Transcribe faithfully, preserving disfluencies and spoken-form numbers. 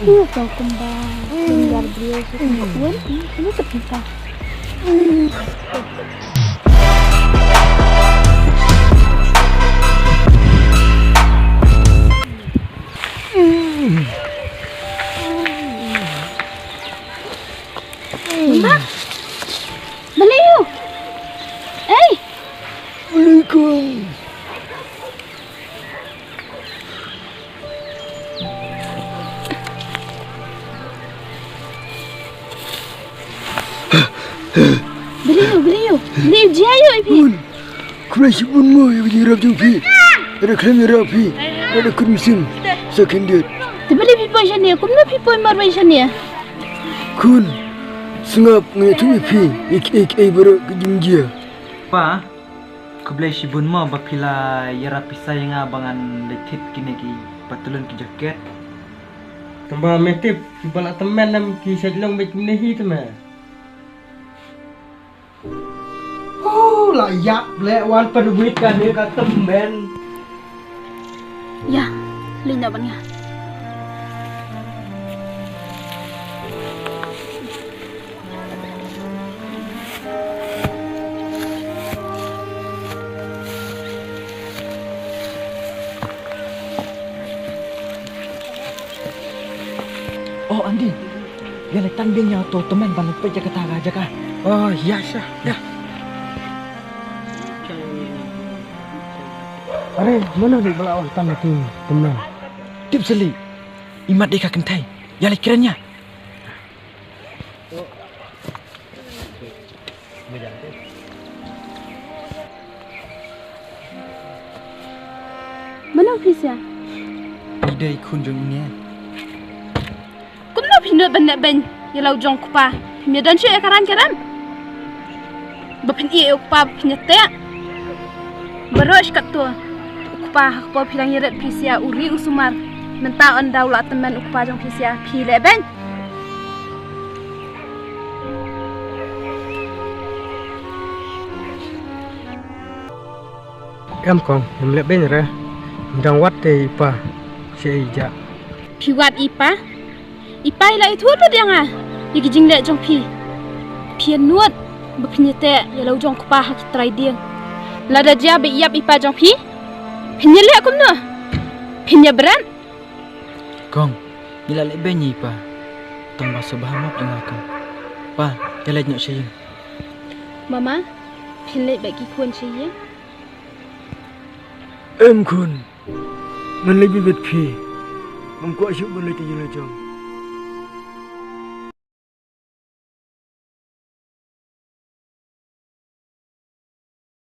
Ïa, to kumba lyngar briew sha ka khun, kumba ka pisa. Kumba? Balei ïa u? Ei! Balei kumba? Balei ïa u, balei ïa u, balei ïa u, jia ïa u ïa phi. Bun. Khublei shibun mo ïa ka jingïarap jong phi. Nga da khlem ïarap phi. Nga da kut mynsiem sa khyndiat. Te balei phi poi shane, kumno phi poi marwei shane? Khun, sngap, ngan ïathuh ïa phi ïa kiei kiei baroh ki jingjia. Pa, khublei shibun mo ba phi la ïarap pisa ïa nga ba ngan leit thied kine ki patlun ki jaket. Tangba me tip kiba la tymmen ym ki shait long beit kumne hi te me. Oh, la ïap leh wan pynwit kane ka tymmen. Ïa, leit noh bad nga. Oh, Andy. Ïa leit tan biang ïa uto u tymmen ban leit peit ïa kata ka jaka. Oh, ïa sha, ïa. Are, mano dei ba la wan tan ïa uto u tymmen? Tip sylli. Imat dei ka kynthei. Ïa leit kren ïa. Mano phi sha? I dei khun jong i ne. Kumno phi nud ban leh beiñ ïa la u jong u kpa? Phim ïa don shuh ïa ka rang ka ram. Ba phin ïeh ïa u kpa ba phin ïa teh. Baroh shi katto u kpa ha ka por phi dang ïarit phi sha u ri u sumar. Mynta ynda u la tymmen u kpa jong phi sha phi leh beiñ. Em kong, ngam leh beiñ re. Nga dang wad te i pa sha i ja. Phi wad i pa? I pa i la ïathuh lut ïa nga ïa ki jingleh jong phi. Phi ïa nud ba phin ïa teh ïa la u jong u kpa ha ki trai dieng. Lada jia ba i ïap i pa jong phi, phin ïa leh kumno? Phin ïa bret? Kong, ngi la leh beiñ ïa i pa. Tang ba sngewbha map ïa nga kong. Pa, ïa leit noh sha ïing. Mama, phin leit bad ki khun sha ïing? Em khun. Ngan leit beit bad phi. Ngam kwah shuh ban leit ïa la jong.